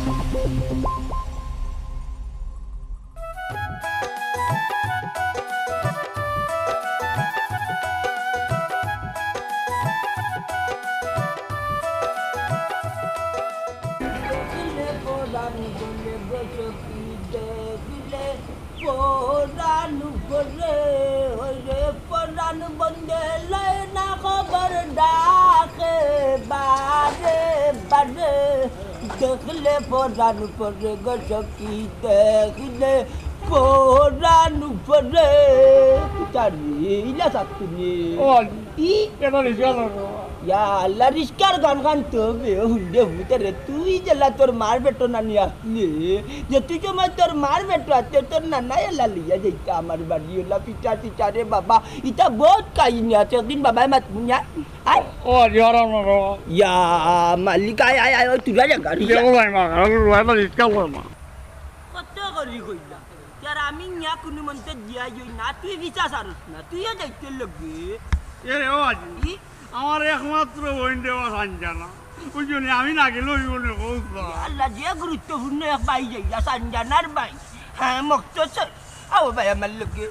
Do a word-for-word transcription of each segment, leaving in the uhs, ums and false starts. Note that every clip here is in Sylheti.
দেখিলে পরাণ বন্ধে গো সখী, দেখিলে পরাণ পরে, ওরে পরাণ বন্ধে লয় না খবর, ডাকে বারে বারে। দেখিলে পরাণ পরে গো সখী, দেখিলে পরাণ পরে। কিতা রে, ইলা চাচ্ছু নি? ও, ই? এটা রিক্সা ধরো। ইয়া আল্লাহ, রিক্সার গান গান তো বে, হুন্ডে হুতে রে, তুই যেলা তোর মার পেটো নানি আসলে, যে তুই সময় তোর মার পেটো আছে, তোর নানা এলা লইয়া যাইতা আমার বাড়ি, ওলা পিঠা টিঠা রে বাবা, ইতা বহুত কাহিনী আছে, একদিন বাবায় মাত মুনিয়া, আয়। ও, জোর আমার বাবা। ইয়া মালিক, আয়, আয়, আয়, ওই তুলা জাগা, রিক্সা। দেখো ভাই মা, আমি রুয়াইটা রিক্সা করো মা। কত করি কইলা? ইয়ার আমি নিয়া কুনু মন্তে দিয়া যাই না, তুই বিচা সারস না, তুইও যাইতে লগে। এ রে ও আজি, ই? আমার একমাত্র বইন রে ও সানজানা। বুঝছো নি, আমি না গেলে অইবো না, কও তো। আল্লাহ, যে গুরুত্বপূর্ণ এক ভাই যাইয়া, সানজানার ভাই। হ্যাঁ, মকতসর। আও ভাই আমার লগে।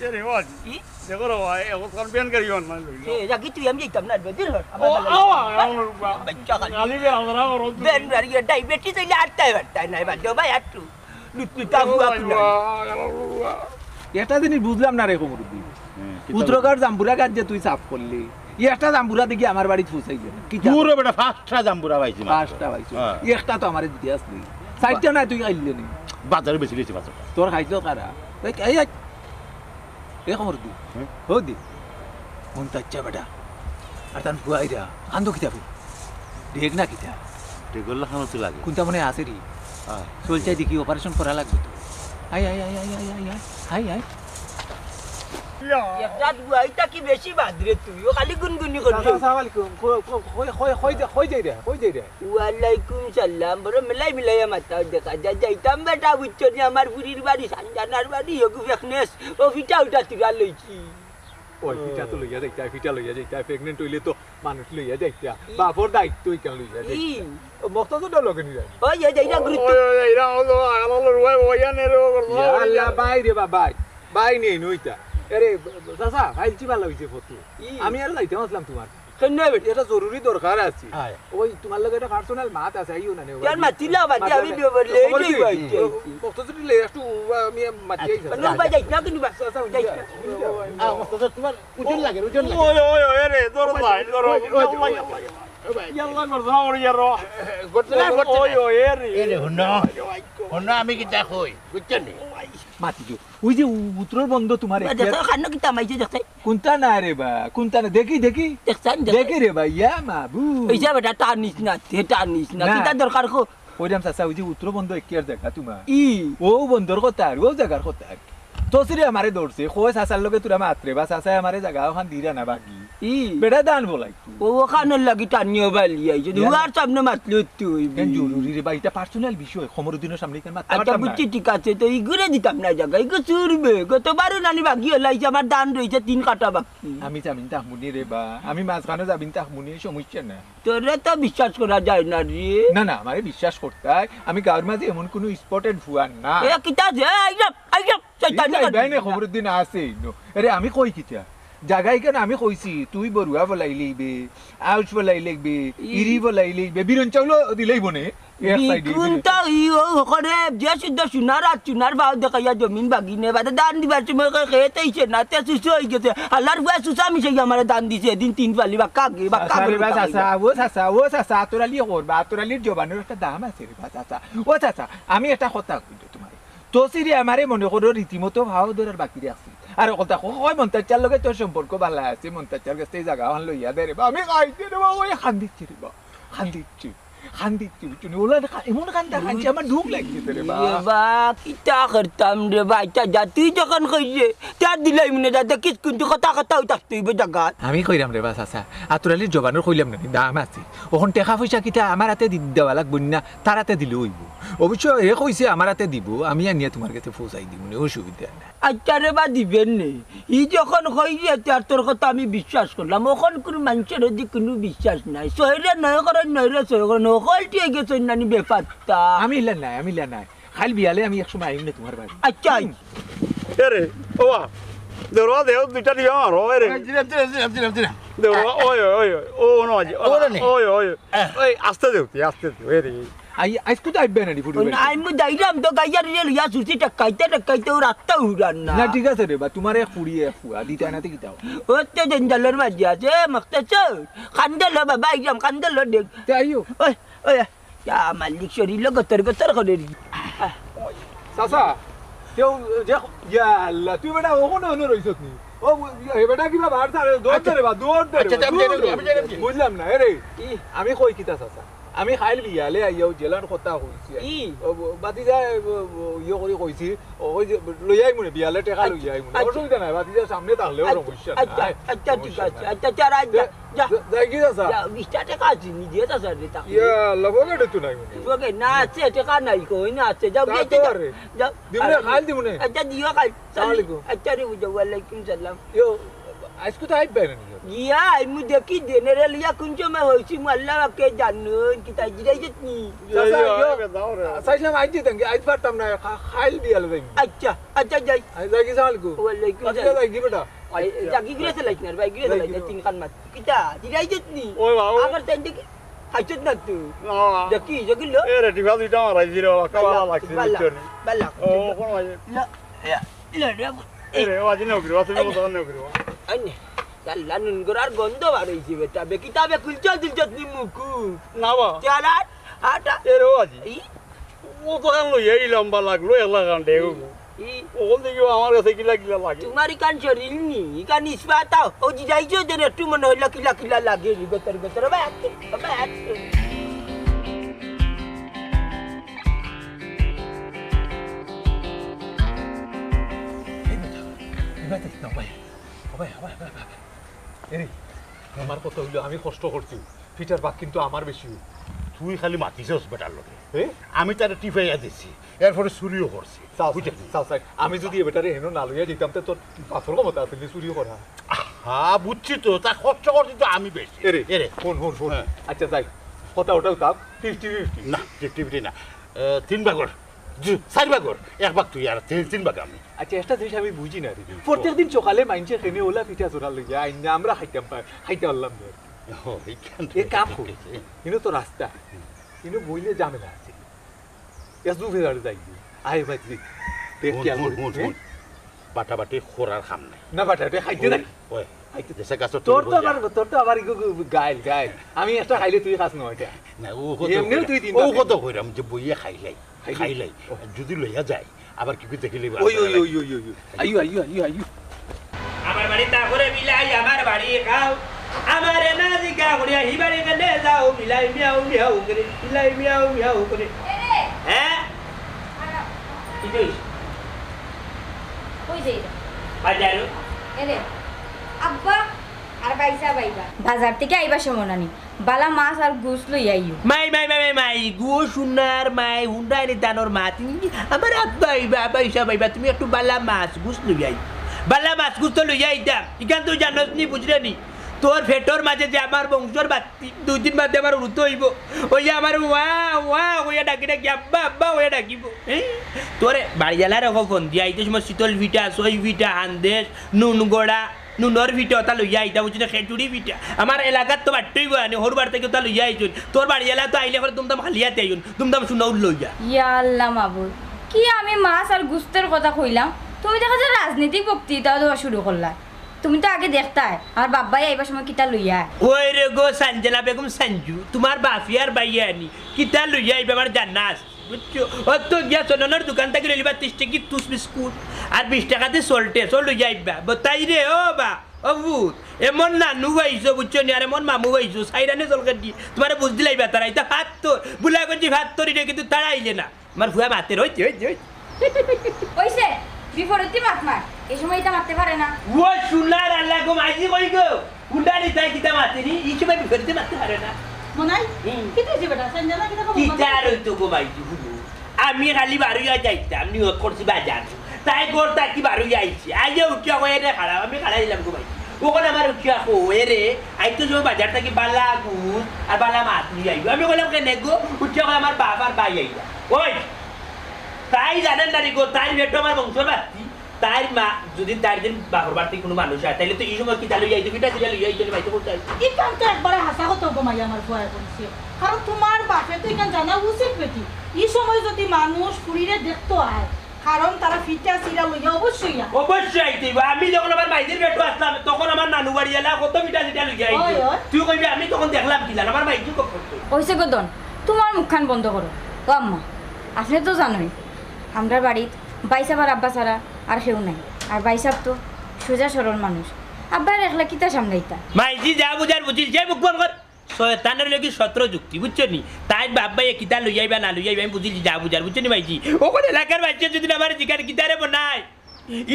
এ রে ও আজি, ই? দেখো রে ভাই, এখন কোন বেন গাড়ি অন মানে লইলো। এ, রাখি তুই আমি যাইতাম না, বেদিন হর। ও, আবার আও, আবার আও, আও, আও। বাচ্চা খালি। খালি বে আমরা ওর বেন গাড়ি, ডায়াবেটিস হইলে আটটায় বাটটায় নাই, বাদ দেও ভাই, একটু। লুটলুটা বুয়া কুলার। এটা জিনিস বুঝলাম না রে কমরুদ্দিন। হ্যাঁ, কিতা উত্তরকার জাম্বুরা গাছ যে তুই সাফ করলি, ই একটা জাম্বুরা দেখি আমার বাড়িত ফুসাই গেল। কিতা? দূর বেটা, পাঁচটা জাম্বুরা পাইছি মাত্র। পাঁচটা পাইছো। হ্যাঁ। ই একটা তো আমারে দিতে আসলি। চাইরটা নাই তুই খাইলে নি। বাজারে বেশি বেশি বাজার। তোর খাইতো কারা? এই, এই, এই। এ কমরুদ্দিন, হুম? হো দি। মন তো আচ্ছা বেটা। আর তান ফুয়াইরা, কান্দো কিতা বে? ডেগ না কিতা? ডেগর লাখানো তো লাগে। কোনটা মনে আছে রে? আয়। চল চাই দেখি, অপারেশন করা লাগবে তো। আয়, আয়, আয়। এক জাত বুয়াইটা কি বেশি বাদ রে তুই? ও খালি গুনগুনি করবি। চাচা, আসসালামু আলাইকুম। কই, কই, কই, কই, কই যাই, কই যাই রে? কই যাই রে? ওয়ালাইকুম সালাম। বড় মেলাই মিলাইয়া মাতাও দেখা যায়। যাইতাম বেটা, বুঝছো নি, আমার ফুরির বাড়ি, সানজানার বাড়ি, হগু ফেকনেস। ও ফিটা উঠা তুরা লইছি। ওই ফিটা তো লইয়া যাইতা, ফিটা লইয়া যাইতা, প্রেগনেন্ট হইলে তো মানুষ লইয়া যাইতা। ই। বাপর দায়িত্ব ইখান লইয়া যাইতা। ই। ও মক্তসরটা লগে নিয়া যাইতা। ওই, এই যাইরা গুরুত্ব। ওই, ওই, এরা হলো, আগালালো রুয়াই, ওই আনে রে, ও করলো, ইয়া ওই আল্লাহ, আনে। ভাই রে বাবা, ভাই। ভাই নেই নইতা। আরে, চাচা, ফাইল চিবা লাগাইছে ফটো। ই। আমি আর যাইতাম আসলাম তোমার। কেন বেটা? এটা জরুরি দরকার আছে। আয়। ওই তোমার লগে একটা পার্সোনাল মাত আছে, আইও না নে, ওই ইয়ার মাতিলা, মাতি মাত আমি আছে। বিয়ে করলে, খবর এই কি? ভাই, হুম। এই, এই। বক্তা যদি লে একটু, আমি মাতি আইছি। আচ্ছা, না, ভাই, যাইস না, কিন্তু বাস, আচ্ছা, যাইস না। আ, বক্তা তোমার ওজন লাগে, ওজন লাগে। ওই, ওই, ওই, রে, ধরো ভাই, ধরো। ওই, ওই, ওই, ওই, ওই, ওই, ভাই। ইয়াল্লা, করছো, ওরে, ইয়ার। করছে না, করছে না। ওই, ওই, এ রে। এ রে, হুনো। হুনো, আমি কিতা কই, বুঝছো নি? মাতি দিও। ওই যে উ-, উত্তরর বন্ধ তোমার ভাই, একটা দেখো, খানো কিতা মাইছে দেখতে। কোনটা না রে বা, কোনটা না? দেখি, দেখি। দেখছাইন, দেখছাইন। দেখি রে বা, ইয়া মাবুদ। এই যে বেটা, টানিস না, তে টানিস না। না। কিতা দরকার কো? ওই রাম চাচা, ওই যে উত্তর বন্ধ একিয়ার জাগা তোমার। ই। ও বন্ধর কথা আর, ও জাগার কথা আর। তসিরে আমারে ধরছে, কয় চাচার লগে তোরা মাত রে বা, চাচায় আমারে জাগা ওখান দিরা না বাকি। ই। বেটা দান বলাই। ও, ওখানোর লাগি টানিও বালি আইছে। ইয়া। হুয়ার সামনে মাতলে তুই। কেন জরুরি রে ভাই, এটা পার্সোনাল বিষয়, কমরুদ্দিনর সামনে কেন মাততে আচ্ছা, পারতাম না? বুঝছি, ঠিক আছে, তো ইগুরে দিতাম না জাগা, ইগু চুরবে। গতবারও নানি বাকি হলাইছে, আমার দান রইছে তিন কাটা বাকি। আমি জামিন তাহমুনি রে বা, আমি মাঝখানো জামিন তাহমুনি, সমস্যা না। তোরে তো বিশ্বাস করা যায় না রে। না, না, আমারে বিশ্বাস করতায়, আমি গাঁওর মাঝে এমন কোনো স্পটেড ফুয়ার না। এ, কিতা যে, আইজব, আইজব, শয়তানি এই করবি ভাই না, না। কমরুদ্দিন আছে, no। আরে, আমি কই কিতা? জাগা ইখান আমি কইছি, তুই বরুয়া ফলাই লইবে, আউশ ফলাই লইবে, ই। ইরি ফলাই লইবে, বিরন চাউলও দিলেই বনে। এক সাইডে বিরন। বিকুন তো ই ও করে, যে শুদ্ধ সোনার আর চুনার ভাও দেখাইয়া জমিন বাগিনে, বাদে দান দিবার সময় কয় খেতে আইছে না, তে সুসু হই গেছে। আল্লাহর ফুয়া সুসা মিশাই আমারে দান দিছে, এদিন তিন ফালি বাক্কা আগে, বাক্কা চাচা রে আগে, বা, বাক্কা চাচা, আগে। ও চাচা, ও চাচা, আতর আলীর জবানর একটা দাম আছে রে বা, চাচা। ও চাচা, আমি একটা কথা কই তো তোমারে। তসিরে আমারে মনে করো রীতিমতো ভাও ধরার বাকি রাখছি। আর কথা ক-, কয় মন্তাজ চাচার লগে তোর সম্পর্ক ভালা আছে, মন্তাজ চাচার কাছ থাকি জাগা ওখান লইয়া দে রে বা, আমি খাইতে রে বা, ওই খান্দিচ্ছি রে বা, খান্দিচ্ছি, খান্দিচ্ছি, বুঝছো নি? ওলা খা-, এমন কান্দা কান্দছে, আমার দুখ লাগছে রে বা। রে বা, কিতা করতাম রে বা, ইটা যা তুই যখন কইছে, তার দিলাই মনে যা দেখিস কিন্তু কথা কথা ওই থাকতে হইবে জাগা। আমি কইরাম রে বা চাচা, আতর আলীর জবানর কইলাম না, দাম আছে। ওখান টেকা পয়সা কিতা আমার হাতে দি-, দেওয়া লাগবো না, তার হাতে দিলে হইব। অবশ্য এ কইছে আমার হাতে দিব, আমি আনিয়া তোমার কাছে পৌঁছাই দিব, অসুবিধা নাই। আচ্ছা রে বা দিবেন নে, ই যখন কইছে, তার তোর কথা আমি বিশ্বাস করলাম। ওখান কোনো মানুষের যদি কোনো বিশ্বাস নাই, শহরে নয় করে নয় রে, শহরে নয় কলটি হয়ে গেছে নানি ব্যাপারটা। আমি ইলা নাই, আমি ইলা নাই। খাইল বিয়ালে আমি এক সময় আইমু নে তুমার বাড়ি। আচ্ছা। হুম। এরে, ওবা, দেওরা দেও দুইটা দিয়া মারো, এরে। এই, জিরাম, জিরাম, জিরাম, জিরাম, জিরাম। দেওরা, ওই, ওই, ওই, ওই, ও, নো, আজি, ও, ওরে নে। ওই, ওই, ওই। আহ। ওই, আস্তে দেও, তুই, আস্তে দেও, এরে। আই, আইজ কোথায় আইবে না রে, ফুটু ওই বেটা? না, আমি যাইলাম তো গাইয়ার রে লইয়া সুরছি টেকাইতে টেকাইতে ও রাস্তা উড়ার না। না, ঠিক আছে রে বা, তুমার এক ফুড়ি এক ফুয়া, দিতে আনাতে কিতাও। ও তো জঞ্জালর মাঝে আছে, মক্তেছর। কান্দে লো বাবা, আইলাম, কান্দে লো দেখ। তে আইও। ওই, ওই, ইয়া মালিক শরীর লো গতর গতর করে রে। চাচা, কেউ যে, ইয়া আল্লাহ, তুই বেটা ওখানে ওখানে রইছত নি? ও, হে বেটা কিবা বার ছাড়ে, দৌড় আচ্ছা। দে রে বা, দৌড় দে রে আচ্ছা, বা, আমি দৌড় জানি, দে। আমি জানি। বুঝলাম না, এরে, ই। আমি কই কিতা চাচা? আমি খাইল বিয়ালে আইয়াও জেলান কথা কইছি। ই। ও, ও, বাতিজা, ও, ও, ইয়ে করি কইছি, ও, ওই যে, লইয়া আইমু নে, বিয়ালে টেকা আচ্ছা, লইয়া আইমু নে। আচ্ছা। অসুবিধা নাই, বাতিজা সামনে থাকলেও আচ্ছা, সমস্যা আচ্ছা, নাই। আচ্ছা, ঠিক সমস্যা আছে। নাই। আচ্ছা, আচ্ছা, আর যা, যা। যা, যাই কি চাচা? যা, বিশ টেকা আছে, নি দিয়া চাচা রে, তাহলে। ইয়া, আল্লাহ, পকেটে তো নাই মনে হয়। পকেটে না আছে, টেকা নাই, কই না আছে, যাও, তা গিয়ে তো যাও, আরে। যাও। দিমু নে, আরে, খাইল দিমু নে। আচ্ছা, দিও খাইল। সালাম আলাইকুম। আচ্ছা রে, বুঝাও, ওয়ালাইকুম সালাম। ইয়ো, আইজ কোথায় আইবা না নি? গিয়া, আমি দেখি জেনারেল ইয়া কোন সময় হইছি, মু আল্লাহ পাকে জানইন, কিতা জিরাইছত নি? চাচা, ইয়ো, ইয়ো, আইবে, যাও রে। চাইছিলাম আইজ দিতাম কি, আইজ পারতাম না, খা-, খাইল বিয়ালে যাইমু। আচ্ছা, আচ্ছা, যাই। আই যাই কি, সালাম আলাইকুম। ওয়ালাইকুম আচ্ছা, সালাম। যাই কি বেটা? আই, আচ্ছা। যাগি ঘুরে চালাইছ না, ভাই, ঘুরে যাই চালাইছ না, কি তিন খান মাত। কিতা, জিরাইছত নি? ওই বাবা। আমার তাইন দেখি, খাইছত না তো। না, বাবা। দেখি, দেখি লো। এ রে, টিফা দুইটা মারাইছি রে বাবা, কাবালা লাগছে, বালা, বুঝছো নি? বালা। ও, কোন ভাই? লো, ইয়া, লো রে, এ রে, ও আজি নেও গিরো, তুমি কথা নেও গিরো। আইনে, আল্লাহ নুন গড়ার গন্ধ বার হইছে বেটা, বে কিতাবে খুলছস দিলছত নি মুখু। না বা। চালার, আটা। এ রে, ও আজি। ই? ও তো কান লইয়া এই লম্বা লাগলো, একলা কান দেও। ই? ওখান থেকে আমার কাছে কিলা কিলা লাগে। তোমার ইকান শরীর নি, ইকান ইস্পাতাও। ও জিরাইছো দেন একটু মনে হইলো কিলা কিলা লাগে, রি গতর গতর, বাবা, বাবা। এই বেটা, এই বেটা, না ভাই। ও ভাই, ও ভাই, ও ভাই, ও ভাই। এরে, আমার কথা হইলো, আমি কষ্ট করছি, ফিটার ভাগ কিন্তু আমার বেশি। তুই খালি মাতিছস বেটার লগে। এ? আমি তারে টিপাইয়া দিছি, এরপরে চুরিও করছি। চাও, বুঝলি? চাও, চাও। আমি যদি এ বেটারে হেনো না লইয়া দিতাম, তে তোর বাপর ক্ষমতা আছিল নি চুরিও করা। হ্যাঁ, বুঝছি তো, তা কষ্ট করছি তো আমি বেশি। এরে, এরে। হুন, হুন, হুন। হ্যাঁ। আচ্ছা, যাই। কথা ওটাও থাক, ফিফটি ফিফটি। না, ফিফটি ফিফটি না। এ, তিন ভাগর। জি, চাইর ভাগর, এক ভাগ তুই আর তিন, তিন ভাগ আমি। আচ্ছা, একটা জিনিস আমি বুঝি না রে। হুম। প্রত্যেক দিন সকালে মাইনষে কেনে ওলা ফিটা চোরা লইয়া আইন না, আমরা খাইতাম পাই, খাইতে পারলাম না। ও, এইখান এ কাম থেকে করি। ইনো তো রাস্তা। হুম। ইনো বইলে ঝামেলা আছে। এসু ফেরার যাই। আয় ভাই, তুই দেখ হুন, খেয়াল হুন, করি। হুন, হ্যাঁ? হুন। বাটাবাটি করার কাম নাই। না, বাটাবাটি খাইতে ওই, নাই। ওই, খাইতে দেশে গাছ তোর তো আবার, তোর তো আবার ইগো, ইগো গাইল, গাইল। আমি একটা খাইলে তুই খাস না ওইটা। না, ও কত এমনিও কইরা-, তুই তিন ও ভাগ কত খাইলি। কইরাম যে বইয়া খাইলাই। খাইলাই। খাইলাই। ও। যদি লইয়া যায়, আবার কি কই দেখিলে বা ওই, ওই, ওই, ওই, ওই, ওই। আইও, আইও, আইও, আইও। আমার বাড়ি তা করে বিলাই, আমার বাড়ি খাও। আমারে না জিগা করিয়া হি বাড়ি কেনে যাও, বিলাই মিয়াও মিয়াও করে, বিলাই মিয়াও মিয়াও করে। এরে। হ্যাঁ? খারাপ। কি কইস? কই যাই রে? বাজারো। এরে। আব্বা, আর বাইসা বাইবা। বাজার থেকে আইবা সময় নানি। বালা মাছ আর গোস লই আইও। মাই, মাই, মাই, মাই, মাই, গো সোনার মাই, হুন্ডাই নি দানোর মাছ। আমার আব্বা আইবা, আব্বা ইসা আইবা, তুমি একটু বালা মাছ গোস লই আই। বালা মাছ গোস তো লই আইতাম। ইখান তো জানোস নি, বুঝরে নি? তোর পেটর মাঝে যে আমার বংশর বাত্তি, দুই দিন বাদে আমার উড়তে হইব। ওই যে আমার ওয়া, ওয়া, ওয়া ডাকি ডাকি, আব্বা, আব্বা, ওয়া ডাকিব। হ্যাঁ? তোরে বাড়িওয়ালারে কখন দিয়া আইতে সময় শীতল পিঠা, সই পিঠা, হান্দেশ, নুন গড়া, নুনর পিঠা ওটা লইয়া আইতা, বুঝছি না, খেচুড়ি পিঠা। আমার এলাকাত তো বাট্টই গো আনে, হরু বাড়ি থেকে ওটা লইয়া আইছুন। তোর বাড়িওয়ালা তো আইলে করে দুমদাম খালি হাতে আইন, দুমদাম সুনাউল লইয়া। ইয়া আল্লাহ মাবুদ, কি আমি মাছ আর গুস্তের কথা কইলাম, তুমি দেখা যায় রাজনৈতিক বক্তৃতাও দেওয়া শুরু করলা। তুমি তো আগে দেখতায়, আমার বাব্বাই আইবার সময় কিতা লইয়া আয়। ওই রে গো সাঞ্জেলা বেগম সাঞ্জু, তোমার বাফিয়ার বাইয়া আনি, কিতা লইয়া আইবে আমার জানা আছে। বুঝছো? অত গিয়া চন্দনর দোকান থাকি লইলিবা তিরিশ টেকি টুস বিস্কুট আর বিশ টেকা দি সল্টে, সল লইয়া আইবা। বতাই রে, ও বা, ও ভূত, এমন নানু পাইছো, বুঝছো নি? আর এমন মামু পাইছো, সাইরানে চলকে দি, তোমারে বুঝ দিলাইবা তারা, ইতা ফাত্তর, বুলা করছি ফাত্তর, ইটা কিন্তু তারা আইলে না। আমার ফুয়া মাতের, ওই যে, ওই যে, ওই যে। অইছে, বিপরীতে মাত মার, এই সময় ইতা মারতে পারে না। ও সোনার আল্লাহ গো, মাইজি কই গো? উন্ডানি তাই কিতা মাতেনি? ই সময় বিপরীতে মারতে পারে না। মনাই, হুম। কিতা হইছে বেটা? সাইন জানা কিতা খবর? কিতা আর হইতো গো মাইজি, হুনো। আমি খালি বারইয়া যাইতাম, নিয়ত করছি বাজার। তাই ঘর থাকি বারইয়া আইছি। আইয়া উঠিয়া কয়ে রে খারাপ, আমি খাড়া দিলাম গো মাইজি। অখন আমার উঠিয়া কয় রে, আইতো সময় বাজার থাকি বালা গুছ আর বালা মাছ লইয়া আইবো। আমি কইলাম, "কেনে গো?" উঠিয়া কয়, "আমার বাপ আর ভাই আইবা।" ওই, তাই জানেন না রে গো, তাইর পেটো আমার বংশর বাত্তি। তাইর মা, যদি তাইর দিন বাপর বাড়িত কুনু মানুষ আয়, তাইলে তো ই সময় কিতা লইয়া আইতো, পিঠা চিঠা লইয়া আইতো, নি মাইতো কোথায়? ইখান তো একবারে হাছা কথা গো মাইয়া আমার ফুয়ায় কইছে। কারণ তুমার বাপে তো ইখান জানা উচিত বেটি। ই সময় যদি মানুষ ফুরিরে দেখতো আয়, কারণ তারা পিঠা চিঠা লইয়া অবশ্যই আয়। অবশ্যই আইতে অইবো। আমি যখন আমার মাইজির পেটো আছলাম, তখন আমার নানু বাড়িআলা কত পিঠা চিঠা লইয়া আইতো। অয়, অয়। তুই কইবি, "আমি তখন দেখলাম কিলা, আমার মাইজি কখন।" অইছে গো দন, তুমার মুখখান বন্ধ করো। ও আম্মা, আপনে তো জানোই, আমরার বাড়িত ভাইসাব আর আব্বা ছাড়া আর কেউ নাই। আর ভাইসাব তো সোজা সরল মানুষ, আব্বায় একলা কিতা সামলাইতা? মাইজি যা বুঝার বুঝিল, যে মুখ বন্ধ কর। শয়তানের লাগি শত্রু যুক্তি, বুঝছো নি? তাইর বাপ ভাইয়ে কিতা লইয়া আইবা না লইয়া আইবা, আমি বুঝিলিছি যা বুঝার, বুঝছো নি মাইজি? অখন এলাকার মাইনষে যদি আমারে জিগাইন কিতারে বনাই,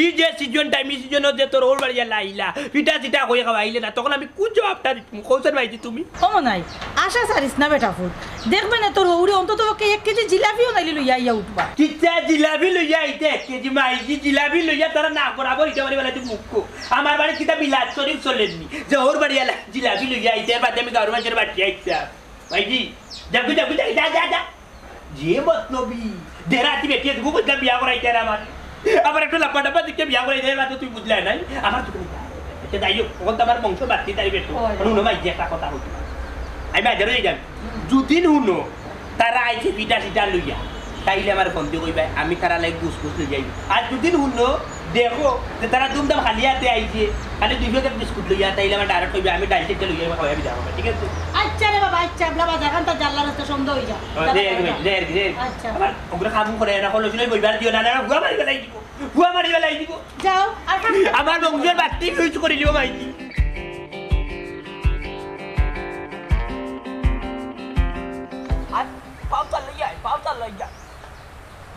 ই যে season time, ই season-ও যে তোর হউর বাড়িআলা আইলা, পিঠা চিঠা কই খাওয়াইলে না, তখন আমি কুন জবাবটা দিতাম? কও ছাইন মাইজি তুমি। ও মনাই, আশা ছাড়িস না বেটা ফুত। দেখবে না তোর হউরে অন্তত পক্ষে এক কেজি জিলাপিও নাইলে লইয়া আইয়া উঠবা। কিতা জিলাপি লইয়া আইতে এক কেজি মাইজি? জিলাপি লইয়া তারা না করাবো, ইটা বাড়ি বেলাতে মুখ। আমার বাড়িত কিতা মিলাদ শরীফ চলের নি যে হউর বাড়িআলা জিলাপি লইয়া আইতে, এর বাদে আমি গাঁওর মাইনষরে বাটিয়া আইতাম? মাইজি, যাও, যাও, যাও, যা, যা, যা। যে মতলবি, দেরাতি বেটিয়ে তুমি বুঝলাম বিয়া করাইতে আর আমার। আবার একটু লাম্বা টাম্বা দিকে বিয়া করাইতে, এর বাদে তুই বুঝলে নাই। আমার তো কোনো আচ্ছা, যাই হোক, অখন তো আমার বংশ বাড়তি তাই বেটো। অয়। মানে, হুনো মাইজি, একটা কথা কইতে পারি। আমি বাজারো যাই যান। যুদিন হুনো, তারা আইছে পিঠা চিঠা লইয়া, তাইলে আমারে ফোন দিয়া কইবায়, আমি তারার লাগি গুছ গুছ লইয়া আইমু। আর যুদিন হুনো, দেখো, যে তারা দুমদাম খালি আতে আইছে, খালি দুই প্যাকেট বিস্কুট লইয়া, তাইলে আমারে direct কইবায়, আমি ডাইল চাইরটা লইয়া আইমু, খাওয়াই আমি যাবো, ঠিক আছে? আচ্ছা রে বাবা, আচ্ছা, এবলা বাজার খান তার জানলার রাস্তা সন্ধ্যা অই যা। ও, দে, দে, দে, দে। আচ্ছা। আবার ওগুলো খামু করে না, হলো শুনে বইবার দিও না, না, গুয়া মারি বেলাই দিব। গুয়া মারি বেলাই দিব। যাও, আর কাম আমার বংশর বাত্তি use করি লিও মাইজি। আর পাউতা লইয়া, পাউতা লইয়া।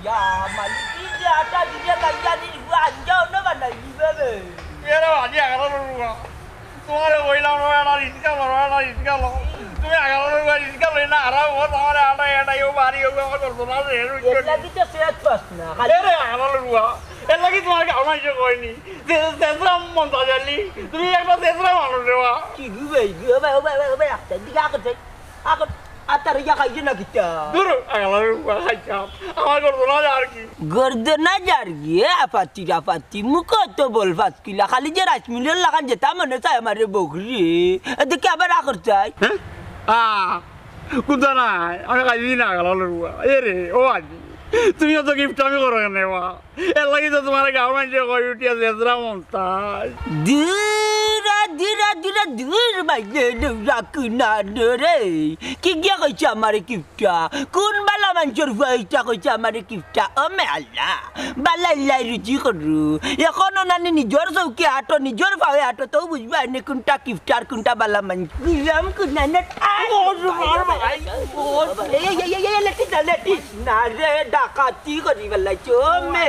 ইয়া মালিক, কি যে আটা দিলে কাইয়া দিন গুয়া আঞ্জা অন্য বানাই দিবে বে। এরে বাজি আগালো রুয়া। তোমারে কইলাম না, এটা রিক্সা লও, এটা রিক্সা লও। তুমি আগালো রুয়া রিক্সা লই না, আরাম অয়, তোমারে আটা এটা ইও বাড়ি, ও আমার করতো না, রে, রুই এর লাগি তো সেট পাস না, খালি এরে আগালো রুয়া। এর লাগি তোমার গাঁও মাইনষে কয়নি। যে, যে, যে, মন তাজালি। তুমি একটা জেজরা মানুষ রে বা। কি গো ভাই, গো ভাই, ও ভাই, ও ভাই, ও ভাই, আস্তে দিকে আগত যাই। আগত, আর তার ইয়া খাইছে না কিতা? দূর, আগালো রুয়া খাইতাম। আমার করতো না আর কি। গর্দনা যার গিয়ে আপাতি আপাতি, মুখো তো বল ফাতকিলা, খালি যে রাজমিলর লাখান যেতা মনে চায় আমারে বকরি। এদিকে আবার আ করতাই। হ্যাঁ? আ, কুন্তা নাই, আমি খাইছি না, আগালো রুয়া। এ রে, ও আজি, তুমিও তো গিফট আমি করো কেনে বা? এর লাগি তো তোমার গাঁও মাইনষে কই উঠিয়া জেজরা মন্তাজ। দূর, দূর, দূর, দূর, বাইরে দৌড়া কিনা রে। কি গিয়া কইছে আমারে কিপটা? কোন বালা মাইনষর ফুয়া ইটা কইছে আমারে কিপটা? ও মে আল্লাহ, বালা ইল্লাই রুজি করু। এখনো নানি নিজর চউখে আটো, নিজর পাওয়ে আটো, তেউ বুঝবা নে কোনটা কিপটা আর কোনটা বালা মাইনষ। গুলাম কুনানে ও, তোমার ভাই। এই, এই, এই, এই, লেটি না, লেটি। না রে, ডাকাতি করি বেলাইছো, ও মে।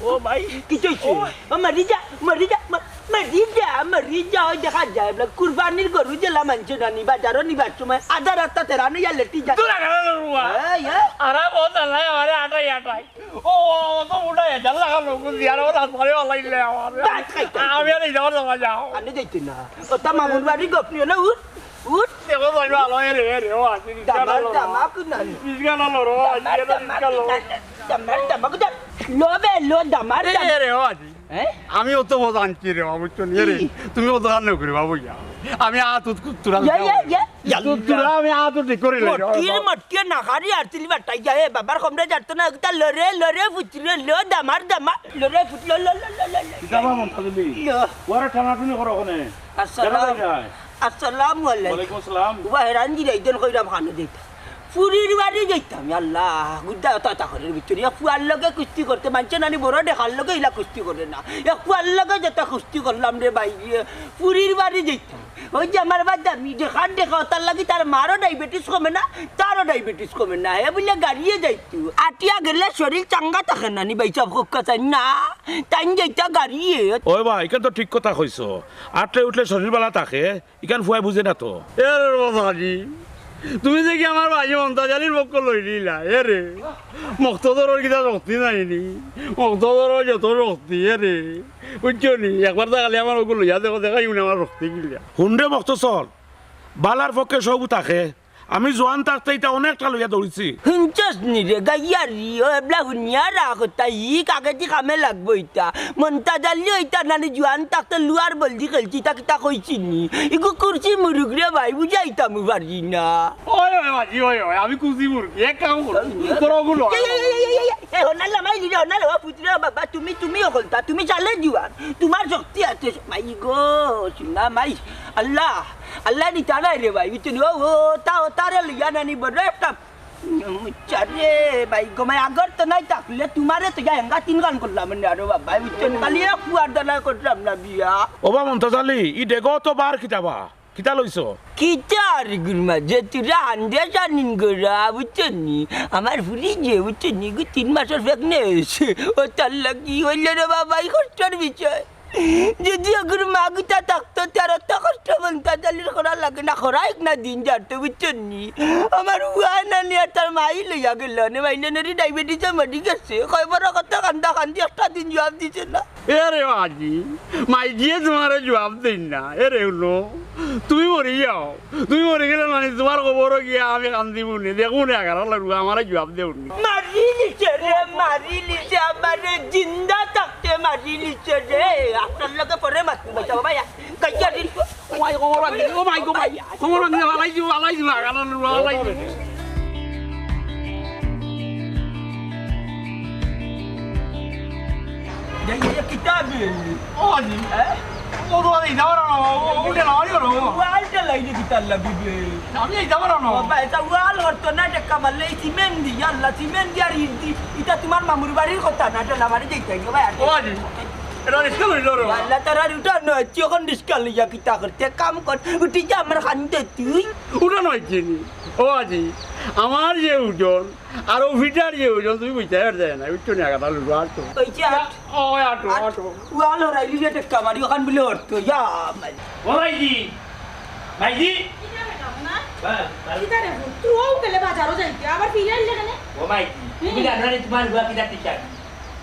ও ভাই। কিতা অইছে? ও। ও, মরি যা, মরি যা, ম-, মরি যা, মরি যা, ওই দেখা যায় না। কুরবানির গরু যেলা মানছে না নি, বাজারো নিবার সময় আধা রাস্তা তেরা নিয়া লেটি যায়। দূর আগালো রুয়া। এই, এই। আরা বহুত নাই, আমারে আটাই, আটাই। ও, ও, ও তো উঠাই, জাল লাগালো, কুন দিয়ার ও রাস্তায় ওলাই লে আমার। দাঁত খাইতে। আমি আর এই যাওয়ার সময় যাও। আনে যাইতে না। ও তা মামুর বাড়ি গপনি হলো, উঠ, উঠ। দেখো ভাই, ভালো, এ রে, এ রে, ও, আজকে রিক্সা দামার লো, দামা কুনানি। রিক্সা লো, লো, লো, দামার আজকে দামা রিক্সা লো। কুনানি। দামার দামা কুনানি। লো বে, লো, দামার এ দামা। রে, ও, আজকে। হ্যাঁ? আমি অত মজা আনছি রে, বুঝছো নি? এ রে, কি? তুমি অত কান্না করি, বাবু, ইয়া। আমি আত উত কুত্তুরা ইয়া, ইয়া, ইয়া। কুত্তুরা আমি আত উত ঠিক করি লই। মটকির, মটকির না খারি আর তিলি বাটাই যায়, এ বাবার কমরে জানতো না, একটা লরে, লরে, ফুচরে, লো, দামার দামা, লরে, ফুচ, লো, লো, লো, লো, লো, লো। কিতা বা মন্তাজ আলী? লো। ওরা টানাটুনি করো ওখানে। আসসালাম। কেন ভাই যায়? আসসালামু আলাইকুম। ওয়ালাইকুম আসসালাম। উবা হেরান গিরা ইদন কইরাম খানো দিতা। ফুরির বাড়ি যাইতাম, আল্লাহ, গুদ্দা অত অত ঘরের ভিতরে। এক ফুয়ার লগে কুস্তি করতে মানছে নানি, বড় দেখার লগে ইলা কুস্তি করে না। এক ফুয়ার লগে যেতা কুস্তি করলাম রে ভাই, ফুরির বাড়ি যাইতাম। ওই যে আমার বাদ দামি দেখার দেখা, তার লাগি তার মারও ডায়াবেটিস কমে না, তারও ডায়াবেটিস কমে না। হে বুলে গাড়িয়ে যাইতো। আটিয়া গেলে শরীর চাঙ্গা থাকে না নি ভাই, সব খুব কথা না। তাই যাইতা গাড়িয়ে। ওই ভাই, ইখান তো ঠিক কথা কইছো। আটলে উঠলে শরীর বালা থাকে। ইখান ফুয়ায় বুঝে না তো। এ রে বাবা জি, তুমি যে কি আমার ভাই মন্তাজ আলীর পক্ষ লইলিলা, এরে? মক্তদরর কিতা শক্তি নাই নি? মক্তদরর যত শক্তি, এরে? বুঝছো নি? একবার তা খালি আমার ওগুলো লইয়া দেখো, দেখাই উনি আমার শক্তি কিলা। হুনরে মক্তসর, বালার পক্ষে সবু থাকে। আমি জোয়ান থাকতে ইতা অনেকটা লইয়া দৌড়ছি। হুনছস নি রে গাইয়ারি, ও এবলা হুনিয়া রাখ, তা ই কাগেদি কামে লাগবো ইতা। মন্তাজ আলী ইতা নানি জোয়ান থাকতে লুয়ার বলদি খেলছি, ইতা কিতা কইছি নি? ইগু কুরসি মুরুগ রে ভাই, বুঝাইতাম পারি না। ওই, ওই, বাজি, ওই, ওই, আমি কুরসি মুরুগ, এক কাম করো, করো ওগুলো। এই, এই, এই, এই, এই, এই, এই, হনালা মাই লিরে, হনালা, ও পুত্র, বাবা, তুমি, তুমি অকলতা, তুমি চালে জুয়ান, তোমার শক্তি আছে, মাই গো, শুনা মাই, আল্লাহ, আল্লাহ নি তারাই রে ভাই, বুঝছো নি? ও, ও, তা, ও, তারে লইয়া নানি বড় একটা, উম, চারে ভাই গো, মাই আগর তো নাই থাকলে তোমারে তো যা হেঙ্গা তিন গান করলাম না রে বাবা, বুঝছো নি? খালি এক পুয়ার দানা করলাম না বিয়া। ওবা মন্তাজ আলী, ই ডেগো তো বার কিতাবা? কিতা লইছো? কিতা আর গুরমা, যে তোরা আন্দেশা নিন গোরা, বুঝছো নি? আমার ফুরি যে, বুঝছো নি? গু তিন মাসর প্রেগনেন্ট। ও তার লাগি হইলে রে বাবা, ই কষ্টর বিষয়। যদি ওগুর মা গুতা থাকতো, তার অত কষ্ট মন্তাজ আলীর করা লাগে না, করাইক না দিন যার তো, বুঝছো নি? আমার উয়া নানি আর তার মাই লইয়া গেল, নে ভাই, নানির ডায়াবেটিসে মরি গেছে। কয় বড় কথা কান্দা কান্দি, একটা দিন জবাব দিছে না। এ রে বাজি, মাইজিয়ে তোমারে জবাব দেইন না। এ রে হুনো, তুমি মরি যাও, তুমি মরি গেলে মানে তোমার কবরো গিয়া আমি কান্দিমু নে, দেখমু নে আগারা লাগবো, আমারে জবাব দেও নে। মারি নিছে রে, মারি নিছে, আমারে জিন্দা থাকতে মারি নিছে রে। আপনার লগে পরে মাতমু, বাঁচাও ভাই। কাইয়া দিন। ও মাই, কোমর ভাঙি, ও মাই, কোমর ভাঙি, কোমর ভাঙি, ফালাই দিমু, ফালাই দিমু, আগারা লাগবো, ফালাই দিমু। এই, এই, কিতা বে? ও জি। হ্যাঁ? ও তো এই যাওয়ার না, ও উঠে না, ওই করো। ও আলটা লাইনে কিতা লাগি বে? আমি এই যাওয়ার না। বাবা, এটা ওয়াল হতো না, এটা কামালে এই সিমেন্ট দি, আল্লাহ, সিমেন্ট দি আর ইট দি। এটা তোমার মামুর বাড়ির কথা না, এটা লামারে যাইতে হবে, ভাই, আর ও জি। এটা রিস্কা লইল রে। আল্লাহ, তারা উঠা নয়, তুই এখন রিস্কা লইয়া কিতা করতে? কাম কর, উঠি যা আমার খান্দে তুই। উঠা নয় চিনি। ও আজি, আমার যে ওজন, আর ও ফিটার যে ওজন, তুমি বুঝতে পারবে না, বুঝছো নি? আগাটা লুলো আর তো। ওই যে আট। ও, আটো, আট। আটো। ওয়াল হরাইলি রে টেক্কা মারি, ওখান বলে হরতো, ইয়া, মারি। ও ভাইজি, ভাইজি। কিতা বেটা, না? হ্যাঁ, হ্যাঁ। কিতা রে, তুই ও গেলে বাজারও যাইতে, আবার ফিরে আইলে কেনে? ও ভাইজি, তুমি হুম। জানো না তোমার বুয়া কিতা টিচার?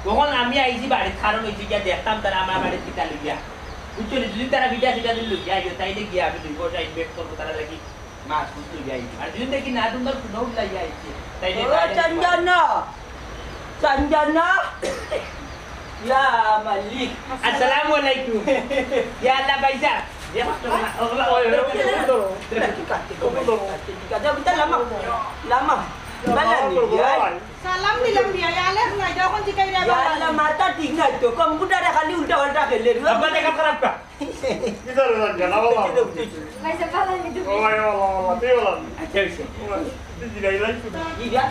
তখন আমি আইছি বাড়িত, কারণ হইছে গিয়া দেখতাম তারা আমার বাড়িত কিতা লইয়া। বুঝছো নি? যদি তারা বিটা সিটা যদি লইয়া আইও, তাইলে গিয়া আমি দুই পয়সা ইনভেস্ট করবো তারা লাগি। মাছ কুছ লইয়া আইছি। আর যদি দেখি না, তোমার কোনো লইয়া আইছি। তাইলে ও তাইলে চন্দনা, চন্দনা। ইয়া মালিক। আসসালামু আলাইকুম। ইয়া আল্লাহ ভাইসাব। ইয়া মাস্টার না। ওগুলা, ওই, ওই, ওই, ওই, ওই, ওই। ঠিক আছে, ওটা লামা। লামা। বালা নি, ইয়া। সালাম দিলাম বিয়া, ইয়া আলেক নাই, যখন জিকাই রে ইয়া বালা। আল্লাহ, মাথা ঠিক নাই তো, কম্পিউটারে খালি উল্টা পাল্টা খেলে রে। আব্বা দেখা খারাপ কা? কিতা রে জান জানা বাবা? ভাইসাব, ভালা নি তো? ও ভাই, বাবা, বাবা, তুই বাবা। আচ্ছা, আচ্ছা। ও ভাই, তুই জিগাই লাই তো। কি যা?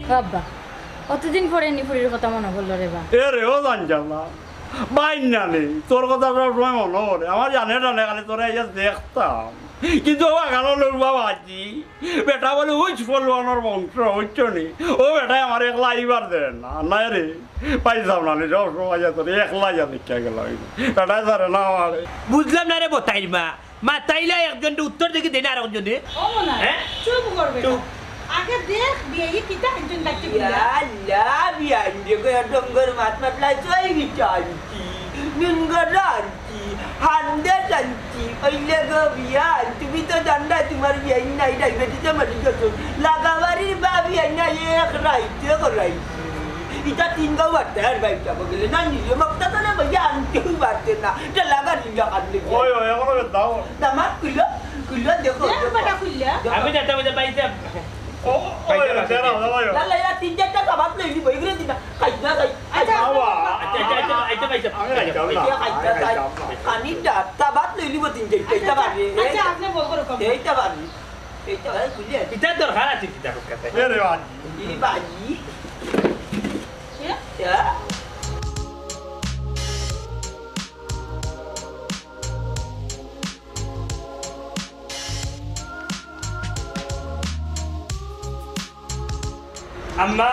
ও আব্বা, অতদিন পরে নি ফুরির কথা মনে পড়লো রে বা। এ রে, ও জান জানা। বাইন না নে, তোর কথা সব সময় মনে পড়ে। আমার জানে টানে খালি তোরে আইয়া দেখতাম। কিন্তু ও আগানো লোক বাবা আছি। বেটা বলে, "উইচ ফলওয়ানোর বংশ, বুঝছো নি?" ও বেটায় আমার একলা আইবার দেয় না। না রে, পাইতাম না রে, সব সময় আইয়া তোরে একলা আইয়া দেখিয়া গেলাম। বেটায় ধরে না আমারে। বুঝলাম না রে, বতাইর মা। মাতাইলা একজনরে উত্তর দেখি দেয় না আরেকজনে। ও মনা, হ্যাঁ? চুপ করবে চুপ। না। আগে দেখ, বিয়াই কিতা একজন লাগছে ইয়া কিনা? আল্লাহ, বিয়াই দেখো, এক ডঙ্গর মাত মাতলা, চই বিচানছি, নুনগর আনছি, হান্দে জানছি, অইলে গো বিয়াই, তুমি তো জানলা তোমার বিয়াই নাই, ডায়াবেটিসে মরি গেছে। লাগাবাড়ির বা বিয়াই নাই, এক রাইতে করাইছি। ইটা তিন গাঁও বার্তা, আর বাইক যাবো গেলে না, নিজে মক্তা তো না, ভাইয়া আনতেও পারতে না। এটা লাগা নিয়ে আনলে কি? ওই, ওই, এখনো বেশ দাও। দামাত খুললো, খুললো, দেখো, দেখ দেখো। বেটা খুললে। দেখো। আমি যেতাম, ওই যে বাইক যা-, ও, ওই, বাইক যা-, দাঁড়াও, দাঁড়াও। লালা, এরা তিন চারটা কাবাব লইলি, বই করে দিবা। খাইস না, খাইস। আচ্ছা, বাবা। আচ্ছা, আচ্ছা, আচ্ছা, আচ্ছা, বাইক যা-, আমি খাইতাম না। খাইস না, আমি খাইস না। খাইতাম না। খানিকটা কাবাব লইলি, বই তিন চারটা, এইটা আচ্ছা, পারবে। আচ্ছা, আপনি বল করো কম। এইটা পারবে। এইটা ভাই খুলে আছে। এটা দরকার আছে, এটা দরকার আছে। এ রে বাজি। ই বাজি। এ? এ? আম্মা,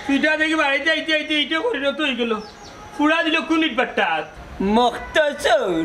পিঠা দেখি বাড়িতে আইতে আইতে এইটা পরিণত হয়ে গেল। ফুড়া দিল কোন ইটবাট্টাত? মখতসর,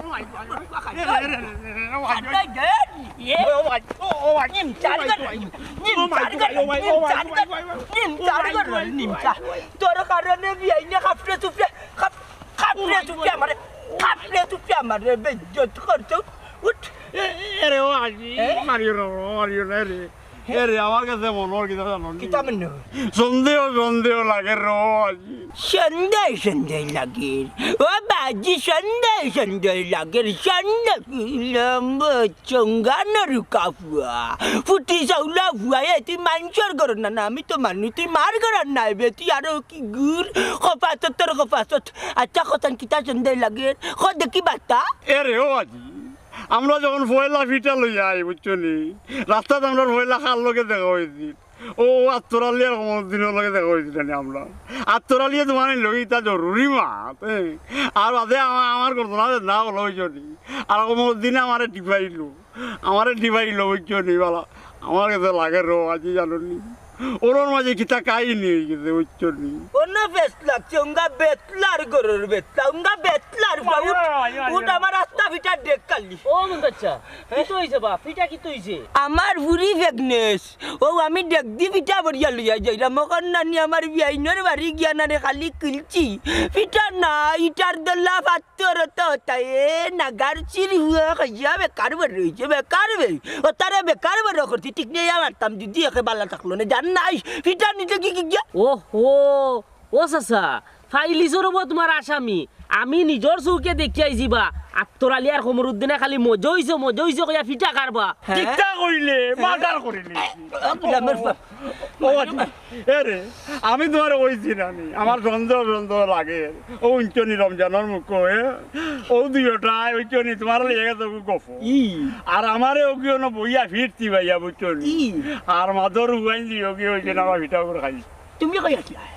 ও ভাই, ও ভাই, ও ভাই, নিমচার ঘর, নিমচার ঘর, নিমচার ঘর, নিমচা। তোর কারণে বিয়াইনে খাপড়ে চুপড়ে, খাপ-, খাপড়ে চুপড়ে আমারে, খাপড়ে চুপড়ে আমারে বেইজ্জত করছে। উঠ। এ, এ, এরে ও আজি, এ? মারিও না, মারিও না রে। এরে, আমার কাছে মনে হয় কিতা জানো নি? কিতা মনে হয়? সন্দেহ, সন্দেহ লাগে রে ও আজি। সন্দেহ, সন্দেহ লাগে। ও বাজি, সন্দেহ, সন্দেহ লাগে। সন্দেহ কি লম্ব চঙ্গানোর কাপুয়া। ফুটি চাউলা ফুয়া, এ তুই মানষর ঘর না, না, আমি তো মানুষ, তুই মার ঘর না, বে, তুই আরো কি গুর, কপাসত তোর কপাসত। আচ্ছা, কতন কিতা সন্দেহ লাগে? ক দেখি বাতা। এরে ও আজি, আমরা যখন পয়লা ফিটা লইয়া আই, বুঝছো নি? রাস্তাত আমরা পয়লা কার লগে দেখা অইছিল? ও আত্তর আলী আর কমরুদ্দিনর লগে দেখা অইছিল নি আমরা? আত্তর আলীয়ে তোমার লগে ইতা জরুরি মাত, এ? আর বাদে আমা-, আমার ঘটনা না বলা অইছে নি? আর কমরুদ্দিনে আমারে টিপাইলো, আমারে টিপাইলো, বুঝছো নি? বালা, আমার কাছে লাগে রে ও আজি, জানো নি? ওরর মাঝে কিতা কাহিনী অইগেছে, বুঝছো নি? অন্য বেতলা, চঙ্গা বেতলার ঘরর বেতলা, উঙ্গা বেতলার ফুয়া, উঠ, আয়, আয়, আয়, উঠ, আয়। আমার আস্তা ফিটার ডেক কালি। ও মন্তাচ্চা, কিতা অইছে বা? ফিটা কিতা অইছে? আমার ফুরি ফেগনেস, ও আমি ডেক দি ফিটা ভরিয়া লইয়া যাইরাম, মকর নানি আমার বিয়াইনর বাড়ি গিয়া নারে খালি কিলছি। ফিটা না, ইটার দলা ফাত তোর তো তাই এ নাগার চির হুয়া খাইয়া বেকার বের রইছে, বেকার বের। ও তারে বেকার বের করছি, ঠিক নেই আমার তাম যদি একে বালা থাকলো না, জান নাই, ফিটা নিতে কি কি গিয়া? ওহো, ও চাচা, ফাইলিছর অবো তোমার আসামি। আমি নিজর চউখে দেখিয়া আইছি বা, আত্তর আলী আর কমরুদ্দিনে খালি মজা অইছে, মজা অইছে কইয়া ফিটা কারবা। হ্যাঁ? কিতা কইলে, মার্ডার করিলে। ও, ও, ও, ও, ও, এরে, আমি তোমারে কইছি না নি, আমার সন্দেহ সন্দেহ লাগে। ও উঞ্চনি রমজানর মুখ, এ? ও দুইটায়, উঞ্চনি, তোমার লগে গেছে গফ। ই। আর আমারে ওগিও না বইয়া ফিরতি ভাইয়া, বুঝছো নি? ই। আর মাদর উগাইন দি ওগিও অইছে না, আমার ভিটা করে খাই। তুমি কই আছলায়?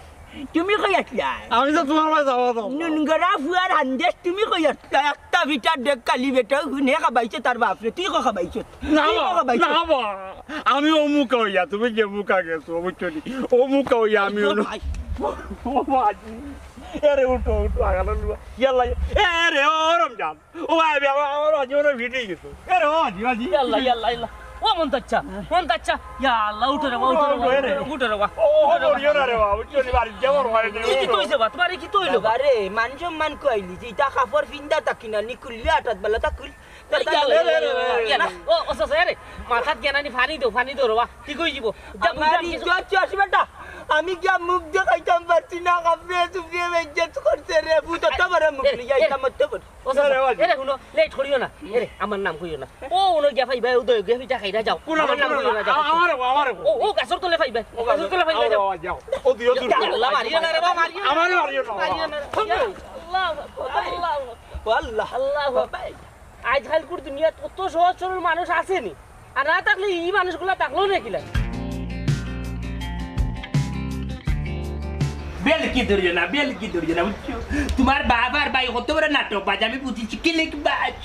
তুমি কই আছলায়? আমি তো তোমার ভাই যাওয়া যাবো। নুনগরা ফুয়ার হান্দেশ, তুমি কই আছলায়? একটা ভিটার ডেক কালি বেটা, হুনে খাবাইছে তার বাপরে, তুই কো খাবাইছে? না তুই কো বা, খাবাইছে? না বা, আমি অমুকা অইয়া, তুমি যে মুকা গেছো, বুঝছো নি? অমুকা অইয়া আমি ও অন্য ভাই। ও বাজি। এরে উঠো, উঠো, আগালো লুয়া। ইয়াল্লা, এ, এরে, ও রমজান। ও ভাই, আমি আমার, আমার বাজি ওরা ভিড়ে গেছো। এরে, ও বাজি, বাজি। ইয়াল্লা, ইয়াল্লা, ইয়াল্লা। ও মন্তাচ্চা, মন্তাচ্চা। ইয়াল্লা, উঠো রে বা, উঠো রে বা, ও, এরে। উঠো রে বা। ও, ও, উঠো রে বা। করিও না রে বা, বুঝছো নি? বাড়ি যাবো, ঘরে যাবো। কি, কিতা অইছে বা? তোমার কিতা অইলো বা? বাবারে, মান সম্মান কইলি, যে ইতা কাপড় ফিন্দা থাকি না, নি খুলিয়া আটাত বালা তা খুল। ইয়াল্লা, ইয়াল্লা, ইয়াল্লা, ইয়াল্লা। ও, ও, চাচা, এরে, মাথাত গেনানি পানি দেও, পানি দেও রে বা। ঠিক অই যিবো। যা, আমার বুঝলাম কিছু। ইজ্জত শেষ বেটা। আমি গিয়া মুখ দেখাইতাম পারছি না, কাপড়ে চুপড়ে বেইজ্জত করছে রে। ভূত অত বড় মুখ এরে, লইয়া এরে। আইতাম অত বড়। ও চাচা, এরে, বাজি। এরে, হুনো, লেট করিও না। এরে, আমার নাম কইও না। ও, হুনো গিয়া পাইবা, ও দই গিয়া ফিটা খাইরা যাও। কোন আমার নাম নাম? কইও না, যাও। আ-, আমার, আমার। ও, ও, গাছর তলে পাইবা। ও, গাছর তলে পাইবা, যাও। ও, দিও, দিও। আল্লাহ, মারিও না রে বা, মারিও না। আমারে মারিও না। মারিও না রে। আল্লাহ, আল্লাহ, আল্লাহ। ও আল্লাহ। আল্লাহ। আইজকালকুর দুনিয়াত অত সহজ সরল মানুষ আছে নি? আর না থাকলে ই মানুষগুলা থাকলো না কিলা? বেলকি ধরিও না, বেলকি ধরিও না, বুঝছো? তোমার বাবার ভাই কত বড় নাটকবাজ, আমি বুঝছি। কিলিকবাজ,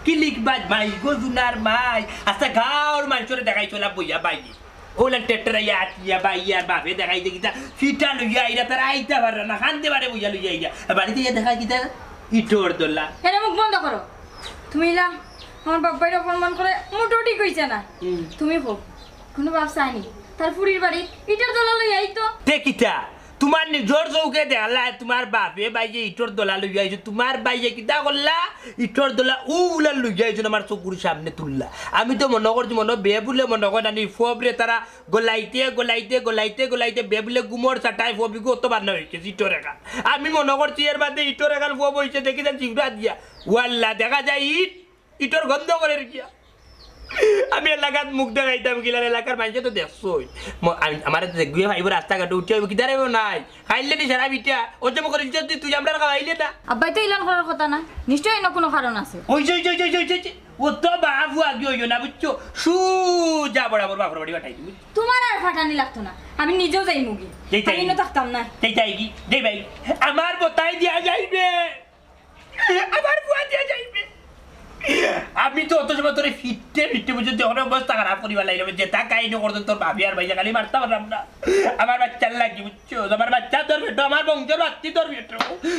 কিলিকবাজ, মাই গো জুনার মাই। আচ্ছা, গাঁওর মানুষরে দেখাইছো না বইয়া বাইয়ে। ওলা টেটরা ইয়া আটিয়া বাইয়ার বাপে দেখাই দে কিতা ফিটা লইয়া আইরা, তারা আইতা পারে না, কান্দে পারে বইয়া লইয়া আইরা। আর বাড়িত গিয়া দেখা কিতা ইটর দলা। এরে মুখ বন্ধ করো। তুমি ইলা আমার বাপ ভাইরে অপমান করে মোটেও ঠিক অইছে না। হুম। তুমি কও, কুনু বাপ চায়নি তার ফুড়ির বাড়িত ইটর দলা লইয়া আইতো? তে কিতা? তোমার নিজর চউখে দেখলায়, তোমার বাপে ভাইয়ে ইটর দলা লইয়া আইছো, তোমার ভাইয়ে কিতা করলা? ইটর দলা উলা লইয়া আইছো, আমার চকুর সামনে তুললা। আমি তো মনো করছি, মনো বেবুলে মনো কয় নানি, ফবরে তারা গলাইতে, গলাইতে, গলাইতে, গলাইতে, বেবুলে গুমর চাটায় ফবিগু অত বান্না অইছে, ইটর এখান। আমি মনো করছি এর বাদে ইটর এখান ফব অইছে, দেখি যান জিগরা দিয়া। ওয়াল্লা, দেখা যায় ইট, ইটর গন্ধ করের গিয়া। আমি এলাকাত মুখ দেখাইতাম গিলার, এলাকার মাইনষে তো দেখছই। ম-, আমি, আমারে তো দেখবি ভাইব রাস্তাঘাটে উঠে অইব, কিতা রে নাই? খাইলে নি সারা বিটা, ও যে মুখর ইজ্জত দি তুই আমরার খাওয়াইলে না। আব্বাই তো ইলান করার কথা না, নিশ্চয়ই অন্য কুনু কারণ আছে। ওই যে, ওই যে, ওই যে, ওই যে, ওই যে, ও তো বাবু আগে অইও না, বুঝছো? সুজা বরাবর বাপর বাড়ি পাঠাই দিবি। তোমার আর ফাটানি লাগতো না, আমি নিজেও যাইমুগি। যাই, যাই। আমি ইনো থাকতাম না। যাই, যাই কি? যাই ভাই, আমার বতাই দিয়া যাইবে। আমার ফুয়া দিয়া যাইবে। আমি তো অত সময় তোরে ফিটতে ফিটতে বুঝছো, তুই অনেক অবস্থা খারাপ করিবার লাগলে, যেটা কাহিনী করতো তোর ভাবি আর ভাইয়া খালি মারতে পারলাম না। আমার বাচ্চার লাগি বুঝছো, আমার বাচ্চা তোর পেটো, আমার বংশর বাত্তি তোর পেটো।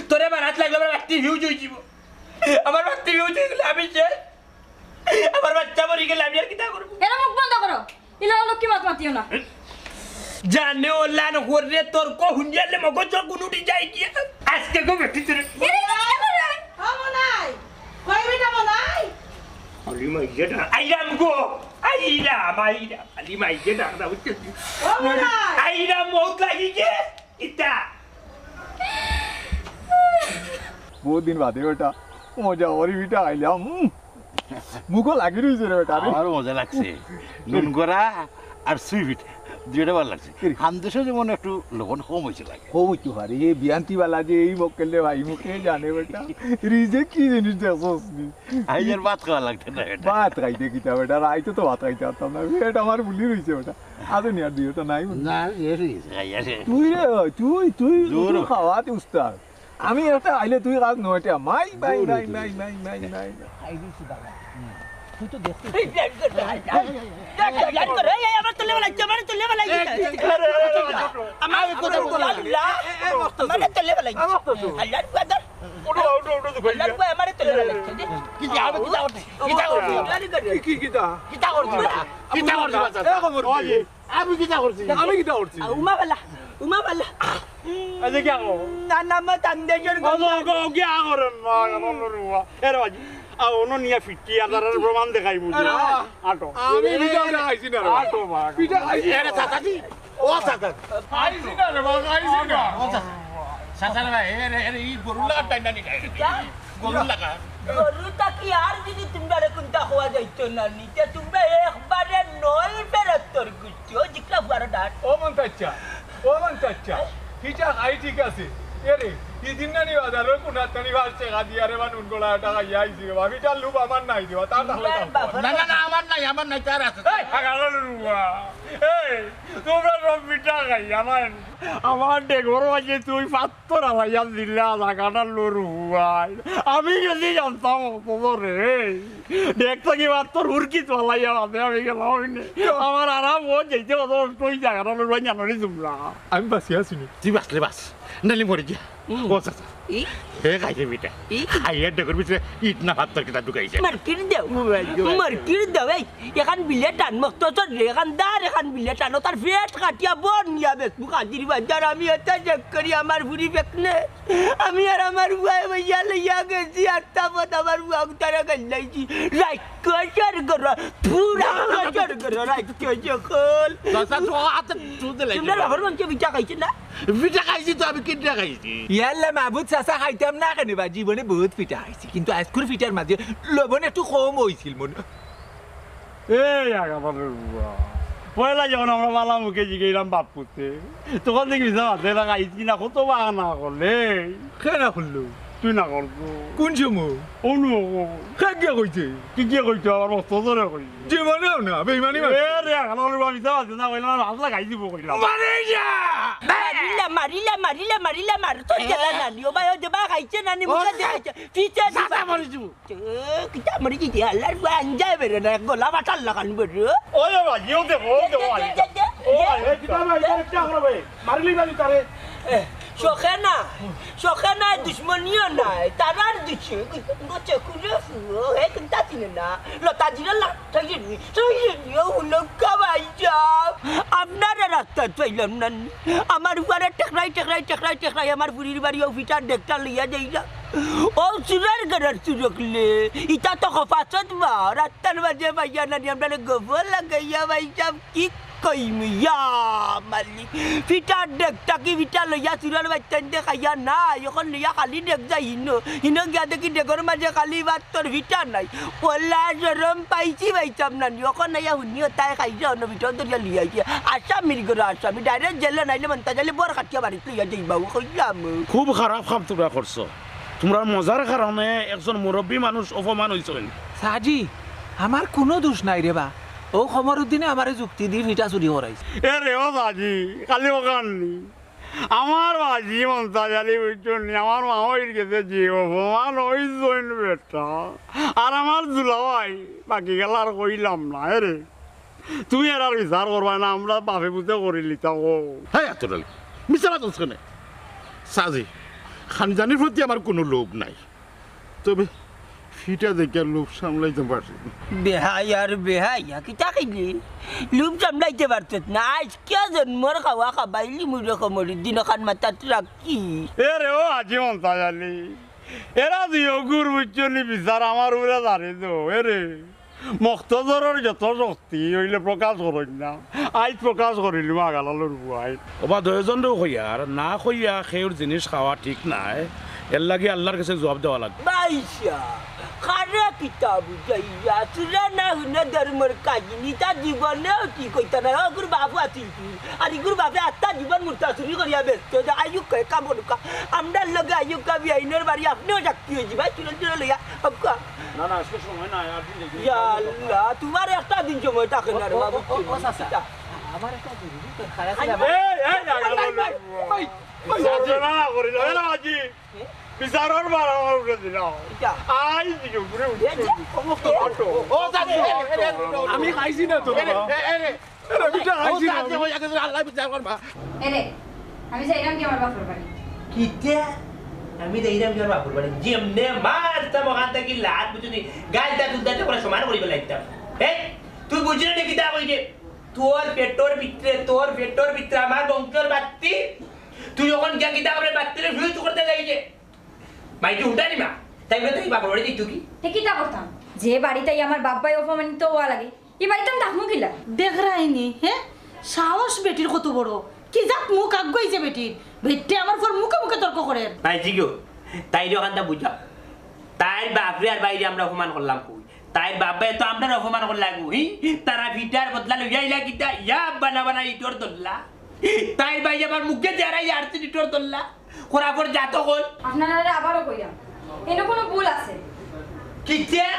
তোরে মারাত লাগলে আমার বাত্তি ফিউজ অই যিবো। আমার বাত্তি ফিউজ অই গেলে আমি শেষ। আমার বাচ্চা মরি গেলে আমি আর কিতা করবো? এরা মুখ বন্ধ করো। ইলা অলক্ষী মাত মাতিও না। জানে ওলান হরে তোর কো হুঞ্জালে মগজ গুনুটি যাই গিয়া। আজকে গো বেটি তোরে। এরে, এরে, এরে, এরে। ও মনাই, কই বেটা মনাই? আলি মাইজে ডাক। আইরাম গো। আইরাম, আইরাম। আলি মাইজে ডাক না, বুঝতে? ও মনাই। আইরাম মউত লাগি গে। ইতা। বহুত দিন বাদে বেটা মজা করি পিঠা খাইলাম। উম। মুখো লাগি রইছে রে বেটা রে। আমারও মজা লাগছে। নুন করা আর সুই পিঠা, দুইটা ভালা লাগছে। খান্দেশো যেমন একটু লবণ কম অইছে লাগে। কম অইতে পারে, হে বিয়ান্তি বালা যে এই মক্কেল রে ভাই, মুখে জানে বেটা। রিজে কি জিনিস দেখছস নি? আইজ আর ভাত খাওয়া লাগতো না বেটা। ভাত খাইতে কিতা বেটা, রাইতো তো ভাত খাইতে পারতাম না। পেট আমার ফুলি রইছে বেটা। আদে নি আর দিও তো নাই মনে। না, এ রইছে, খাইয়া রে। তুই রে, তুই, তুই, জোর। তুই খাওয়াতে উস্তাদ। আমি একটা আইলে তুই রাত নয়টা। মাই, মাই, মাই, মাই, মাই, মাই, মাই। আইলি সুদা না। তুই তো দেখতে এই, এই, এই, এই, এই, এই, এই, আমার তলে বেলা, আমার তলে বেলা। এই, এই, এই, আমার তলে বেলা। আমার তলে বেলা। আল্লাহর কথা। উঠো, উঠো, উঠো, উঠো, আল্লাহর কথা, আমারে তলে বেলা। কি, কি, আমি কিতা করছি? কিতা করছি? কি, কি, কিতা? কিতা করছি? কিতা করছি? এ, খবর কি? আমি কিতা করছি? আমি কিতা করছি? আ, উমা বালা, উমা বালা। আচ্ছা, কি আগো? না, না, মা, তান দেশর ও, গো, গো, কি আগো রে মা, আমার নুরুয়া। এ রে বাজি, আ, অনো নিয়া ফিটি, আর তারার প্রমাণ দেখাই বুঝি। আরে বাবা। আটো। আমি নিজে ওটা খাইছি না রে বাবা। আটো, বাবা। পিঠা খাইছি। এ রে, চাচা দি। ও, চাচা। খাইছি না রে বাবা, খাইছি না। ও, চাচা। চাচা রে ভাই, এ রে, এ রে, ই গরুর লাগা টাইনা নি খাই। গরুর লাগা। গরু থাকি আর যদি তুমরারে কুন্তা খোয়া যাইতো না নি, তে তুমরা একবারে নল ফেরত তোর গুচ্ছ, ও জিকলা ফুয়ারো ডাট। ও মন্তাচ্চা, ও মন্তাচ্চা, হিটা খাই ঠিক আছে। এ রে, ই দিন নানি বাজারর কুনাত নানি পাঁচ টেকা দিয়া রে বা নুন কলা এটা খাইয়া আইছি রে বা। হিটার লোভ আমার নাই রে বা, তার তাহলে তার বাবা। না, না, না, আমার নাই, আমার নাই, তার আছে। এই, হাগালো রুয়া। এই, তুমরা সব মিঠা খাই, আমার, আমার ডেগর মাঝে তুই পাত্তর আলাইয়া দিলা, লাগাটা লড়ু ভাই। আমি যদি জানতাম অত রে, ডেগ থাকি পাত্তর হুরকি তো আলাইয়া বাদে আমি গেলাম অইনে। আমার আরাম ও যেতে অত কষ্ট অই জাগাটা লড়ু ভাই জানো রে তুমরা। আমি বাঁচি আছি নি। তুই বাঁচলে বাঁচ, নাইলে মরে যা। হুম। ও চাচা। ই? হে খাইছে বেটা। ই? খাইয়ে ডেগর ভিতরে ইট না পাত্তর কিতা ঢুকাইছে। মার্কির দেও। মার্কির দেও, এই, এখান বিলে টান, মক্ত চল রে, এখান দার, এখান বিলে টানো, তার পেট কাটিয়া বন নিয়া বেশ, মুখ হাজির বাজার, আমি এটা চেক করি, আমার ফুরি বেকনে। আমি আর আমার ফুয়ায় বইয়া লইয়া গেছি, আর তাপত আমার ফুয়া উতারা গাইলাইছি। রাইট কচর করো, পুরা কচর করো, রাইট কচর কল। চাচা, তো হাতে তুলতে লাগে। তোমরা বাবার মঞ্চে বিচা খাইছে না? পিঠা খাইছি তো আমি, কিনটা খাইছি। ইয়াল্লা মাবুদ চাচা, খাইতাম না কেনে বা, জীবনে বহুত পিঠা খাইছি, কিন্তু আইজকুর পিঠার মাঝে লবণ একটু কম অইছিল মনে। এই আগামানের বুয়া, পয়লা যখন আমরা বালা মুখে জিগাইলাম বাপ পুতে, তখন দেখি মিছা মাতে না, খাইছি না, কত বাহানা করলে। কেনা খুললো? তুই না করতো। কোন সময়? অনু। কে গিয়া কইছে? কি গিয়া কইতো? আমার মস্ত জোরে কই। যে মানেও না, বেইমানি মানে। এ রে, এখন আমি মিছা মাতছি না, কইলাম, আমি হাত লাগাই দিব, কইলাম। মারে যা! মারিলা, মারিলা, মারিলা, মারিলা, মার। তোর গেলা নানি, ও ভাই, ও যে বা খাইছে নানি, মুখে ও, দিয়ে খাইছে। পিছে যা, যা, মারি দিব। এ, কিতা মরি গেছে? আল্লাহর বুয়া আঞ্জায় বেরো না, এক গলা বাটার লাগান বেরো। ওই, ওই, ভাই, ইয়েও দেখো, ওই দেখো, ভাই। দে, দে, দে, ও, দে। ভাই, এই কিতা ভাই, ইতারে কিতা করো ভাই? মারিলি ভাই ইতারে। এ, শখে না, শখে না, দুশমনিও নাই। তারার দুশে, গোছে কুলে ফুয়ো, হে কিতা চিনে না। লতা জিরা লাগ, থাইরে নি, থাইরে নি, ও হুলক্কা ভাই সাব। আপনারা রাস্তাত পাইলাম না নি। আমার উপরে টেকরাই, টেকরাই, টেকরাই, টেকরাই, আমার বুড়ির বাড়ি ও ফিটার ডেকটা লইয়া যাইরা। ও চুরার ঘরের চুরকলে, ইতা তো খফাচত বা, রাস্তার মাঝে পাইয়া না নি, আমরারে গবর লাগাইয়া ভাই সাব, কি কইমু, ইয়া মালিক। ফিটার ডেকটা কি ফিটা লইয়া চুরার বাইত্তাইন দে খাইয়া না, এখন লইয়া খালি ডেক যাই হিনো, হিনো গিয়া দেখি ডেগর মাঝে খালি ভাত তোর ফিটা নাই। ওলা শরম পাইছি পাইতাম না নি, এখন আইয়া হুনিও তাই খাইছে, অন্য ফিটাও ধরিয়া লইয়া আইছে। আসামির ঘরে আসামি, direct জেলে নাইলে মন্তাজ আলী বর কাটিয়া বাড়িত লইয়া যাইবা, ও কইলাম। খুব খারাপ কাম তোমরা করছো। তোমরার মজার কারণে একজন মুরব্বী মানুষ অপমান হইছইন। সাজি, আমার কুনু দুষ নাই রে বা। ও কমরুদ্দিনে আমারে যুক্তি দি ফিটা চুরি করাইছে। এ রে ও সাজি, খালি ওখান নি। আমার বাজি মন্তাজ আলী বুঝছো নি, আমার মা হইর গেছে যে অপমান হইছইন বেটা। আর আমার দুলাভাই, বাকি গেলা আর কইলাম না, এ রে। তুমি এরার বিচার করবায় না, আমরা বাপে পুতে করিলিতাম ও। হ্যাঁ, আতর আলী, মিছা মাতস কেনে? সাজি, খানজানির প্রতি আমার কুনু লোভ নাই, তবে ফিটা দেখিয়া লোভ সামলাইতাম পারছি না। বেহায়া রে বেহায়া, কিতা কইলি? লোভ সামলাইতে পারছত না, আইজকিয়া জন্মর খাওয়া খাবাইলি মুরে কমরুদ্দিন, অখান মাথাত রাখি। এ রে ও হাজি মন্তাজ আলী, এরা দুইওগুর বুঝছো নি বিচার আমার উপরে জারি দেও, এ রে। মক্তজরর যত শক্তি অইলে প্রকাশ করইন না। আইজ প্রকাশ করিলু আগালালর বুয়াই। ওবা দুইওজনরেউ কইয়ার, না কইয়া কেউর জিনিস খাওয়া ঠিক নায়। এরলাগি আল্লার গেছে জুয়াব দেওয়া লাগবো। ভাইসাব, কারে কিতা বুঝাইয়া? চুরে না হুনে ধর্মর কাহিনী, তা জীবনেও ঠিক অইতা নায়। অগুর বাপও আছিল চুর, আর ইগুর বাপে আত্তা জীবন মুর্তা চুরি করিয়া বেচতো। যে আইউক্কা, কাম করুক্কা। আমরার লগে আইউক্কা, বিয়াইনর বাড়ি আপনেও সাক্ষী অইযিবা, চুরে চুরে লইয়া। আউক্কা। না, না, আজকে সময় নাই, আর দিন দেখি। ইয়া আল্লাহ, তুমার একটা দিন সময় থাকে না রে বাবু। ও, ও, ও, চাচা, কিতা? আমার একটা জরুরি দরকার আছে। এই, এই, না, না, না, না। ওই, ওই, ওই, না, না, করি না, এ না, আজি। বিচারর ভার আমার উপরে দিলাও। কিতা? আই দিকে উপরে উঠে। এ যে, অবস্থা এ, কাটো। ও, চাচা, এ, এ, এ, আমি খাইছি না তো, এ, বাবা। এ, এ, এ, এরে, বিচার ও, আইছি না। চাচা, ওই আগে আল্লাহ বিচার করবা। এরে, আমি যাইরাম কি আমার বাপর বাড়ি? কিতা? আমি যাইরাম কি আমার বাপর বাড়ি? যেমনে মারতাম অখান থাকি লাত বুঝুনি, গাইলটা তুলতে করে সমান করি বেলাইতাম। এই, তুই বুঝলি না কিতা কইরে? তোর পেটর ভিতরে, তোর পেটর ভিতরে আমার বংশর বাত্তি, তুই অখন গিয়া কিতা করে বাত্তিরে ফিউজ করতে যাইরে? মাইজি উঠানি মা, তাই বলে তুই বাপর বাড়ি যাইতো কি? তে কিতা করতাম? যে বাড়িত আমার বাপ ভাই অপমানিত অওয়া লাগে, ই বাড়িত আমি থাকমু কিলা? দেখরায়নি, হে? সাহস বেটির কত বড়। কি জাত মুখ আগুয়াইছে বেটির। বেটিয়ে আমার ফুয়ার মুখে মুখে তর্ক করের। মাইজি গো, তাইরে অখানটা বুঝাও। তাইর বাপরে আর ভাইরে আমরা অপমান করলাম কই? তাইর বাপ ভাইয়ে তো আমরারে অপমান করলা গো, হি? তারা ফিটার বদলা লইয়া আইলা কিতা? ইয়া বানা বানা ইটর দল্লা। তাইর ভাইয়ে আবার মুখে দেরাই আর তিন ইটর দল্লা। খরাফর জাত অকল। আপনারারে আবারও কইরাম, এনে কুনু ভুল আছে। কিতা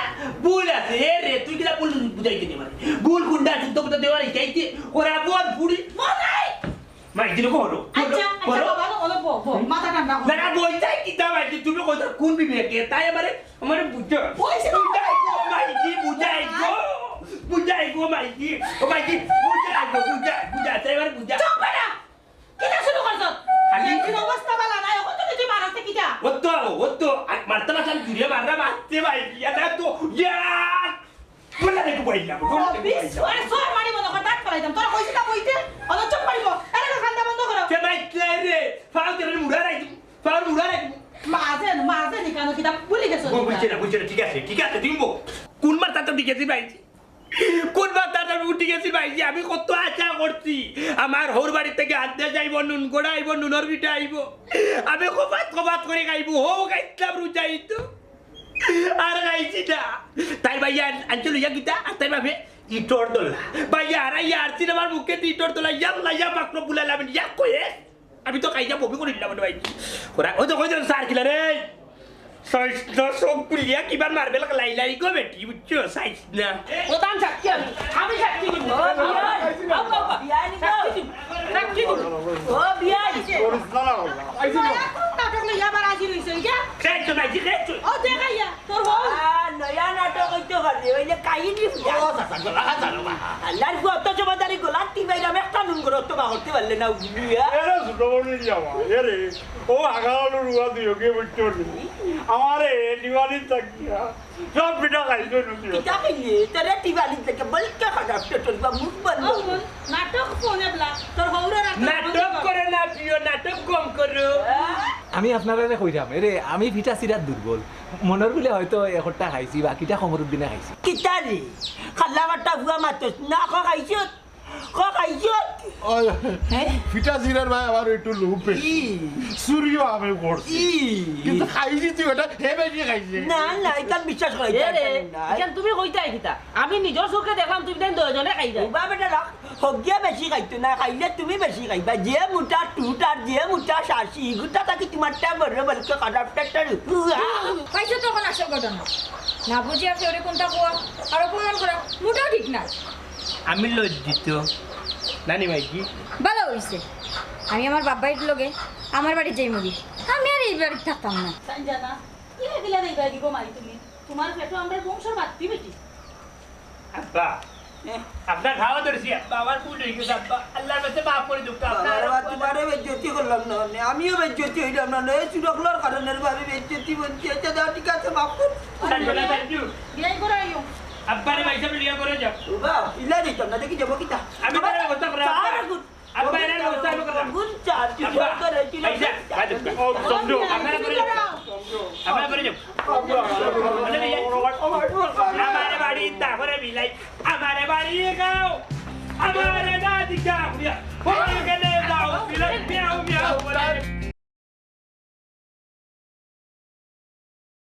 ভুল আছে? এ রে, তুই কিলা ভুল বুঝাইতে নি আমারে? ভুল কুনটা, শুদ্ধ কুনটা দেওয়ার হিকাইতে? খরাফর ফুড়ি। মনাই! মাইজিরে কও। আচ্ছা, আচ্ছা, বাবা, অনো বও, বও, মাথা ঠান্ডা করো। না, না, বইতাই কিতা মাইজি, তুমি কইতা কুন বিবেকে? তাই আমারে, আমারে বুঝাও। ওই যে বুঝাই গো, মাইজি, বুঝাই গো। বুঝাই গো, মাইজি। ও মাইজি, বুঝাই গো, বুঝাই, বুঝাই, তাই আমারে বুঝাও। চুপ বেটা! কিতা শুরু করছো? খালি এই অবস্থা বালা নাই, অখন তো তুই মারাতে কিতা? ও তো, ও তো, আর মারতে মারতে আমি ঘুরে মাররা মারতে মাইজি, ইয়া তো, ইয়া! বললা দেখো বইলা, বললা দেখো বইলা। আরে সর মারি মনে কর, দাঁত ফালাই দাম। তোরা কইছি না বইতে? অত চুপ মারিব। আরে কান্দা বন্ধ করো। কে ভাই, কে রে? ফাউ তে মুড়া রাখি, ফাউ মুড়া রাখি। মাঝে, মাঝে নিকানো কিতা ভুলি গেছো? ও, বুঝছে না, বুঝছে না, ঠিক আছে, ঠিক আছে, তুমি বল। কোন মাথাত উঠি গেছি ভাই? কোন মাথাত আমি উঠি গেছি ভাই? আমি কত আশা করছি। আমার হউর বাড়ি থাকি আন্দা যাইব, নুন গড়া আইব, নুনর পিঠা আইব। আমি খোপাত খোপাত করি খাইব, হউ খাইতাম রুজাই তো। আর খাইছি না। তাইর ভাইয়ে আন-, আনছে লইয়া কিতা, আর তাইর বাপে ইটর দলা। ভাইয়ে হারাইয়া আর সিনেমার মুখে দি ইটর দলা, ইয়াল্লা, ইয়া মাকরব বুলাইলাম, ইয়া কয়ে। আমি তো খাইয়া বমি করিলাম রে ভাই। ওরা, ওই তো, ওই তো, স্যার কিলা রে? সাইস না, চোখ খুলিয়া কিবা মার্বেল খেলাইলাই গো বেটি, বুঝছো? সাইস না। প্রধান সাক্ষী আমি, আমি সাক্ষী দিব। ও বিয়াই, আও, আও, আও। বিয়াই নি গো। সাক্ষী দিব, সাক্ষী দিব। ও বিয়াই। করিস না, না, না। নয়া কোন নাটক লইয়া আবার হাজির হইছইন গিয়া? দেখছো না, জি, দেখছো। ও দেখাইয়া, তোর হউ। আ, নয়া নাটক অইতো পারে, অইলে কাহিনী ফুটা। ও, চাচা, গলা হাজারো বাহা। আল্লার ফুয়া, অত জমাদারি গলা, তুই বাইরে আমি একটা নুন করে অত বাহা করতে পারলে না, উগলি, হ্যাঁ? এরে ছোট বড় নিয়ে যাওয়া, এরে। ও আগালো রুয়া দিও কে বুঝছো নি? আমারে দিওয়ালি থাকিয়া সব পিঠা খাইছো নি? কিতা খাইলে? তোরে দিওয়ালি থেকে বলকে খারাপ তো তোর বা মুখ বন্ধ। ও বোন, নাটক ফোনে বলা, তোর হউরে রাখতে নাটক করো না প্রিয়, নাটক কম করো। আমি আপনারারে কইরাম, এরে, আমি পিঠা চিরাত দুর্বল। মনর গুলে হয়তো একটা খাইছি, বাকিটা কমরুদ্দিনে খাইছি। কিতা রে? খাল্লা বাটা ফুয়া মাতস না, খ খাইছত? খ খাইছত? ওই, হ্যাঁ? পিঠা চিরার ভাই আমার একটু লোভ বেশি। ই। চুরিও আমি করছি। ই। কিন্তু খাইছি তুই ওটা, হে বেশি খাইছে। না, না, ইখান বিশ্বাস করা এ রে, যায় না। ইখান তুমি কইতায় কিতা? আমি নিজর চউখে দেখলাম তুমি তাইন দুইজনে খাইরায়। ও বাবা, এটা রাখ। হগিয়ে বেশি খাইতো না, খাইলে তুমি বেশি খাইবা। যে মুটা টুট আর যে মুটা শাসি, গুটা থাকি তোমারটা বড় বলকে খারাপ পেটের। পাইছো তো অখন আসল ঘটনা। না বুঝিয়া কেউরে কুনতা কওয়া আর অপমান করা মোটেও ঠিক না। আমি লজ্জিত। নানি মাইজি। ভালা অইছে। আমি আমার বাপ ভাইর লগে আমার বাড়ি যাইমুগি। আমি আর এই বাড়িত থাকতাম না। তাই জানা, কিলা কিলা যাইবায়গি গো মাই তুমি? তোমার পেটো আমরার বংশর বাত্তি বেটি। আব্বা, এ? আপনার খাওয়া ধরছি, আব্বা, আমার ভুল অই গেছে, আব্বা। আল্লার কাছে মাফ করি দেউক্কা, আব্বা। বাবা, তোমারে বেইজ্জতি করলাম না, নে, আমিও বেইজ্জতি অইলাম না, নে, এই চুরকলর কারণে আমি বেইজ্জতি বলছি। আচ্ছা, যাও, ঠিক আছে, মাফ কর। Thank you, thank you। বিয়াই করে আইও। আব্বারে ভাই সাহেব লিয়া করে যাও। বাবা, ইলা দিতাম না, দেখি যাবো কিতা? আমি বাবা, তার ব্যবস্থা করাম, চা আব্বা। রাখুন। আব্বা, এরা ব্যবস্থা আমি করলাম। আগুন চা, তুই আব্বা, করে, তুই এই যে, করে। ভাই সাহেব, ও, সমঝো। আপনারা করে যাও। আপনারা করে যাও। আমারে বাড়ি দা করে বিলাই। আমারে বাড়ি গাও। আমারে না দিকা, বুড়িয়া।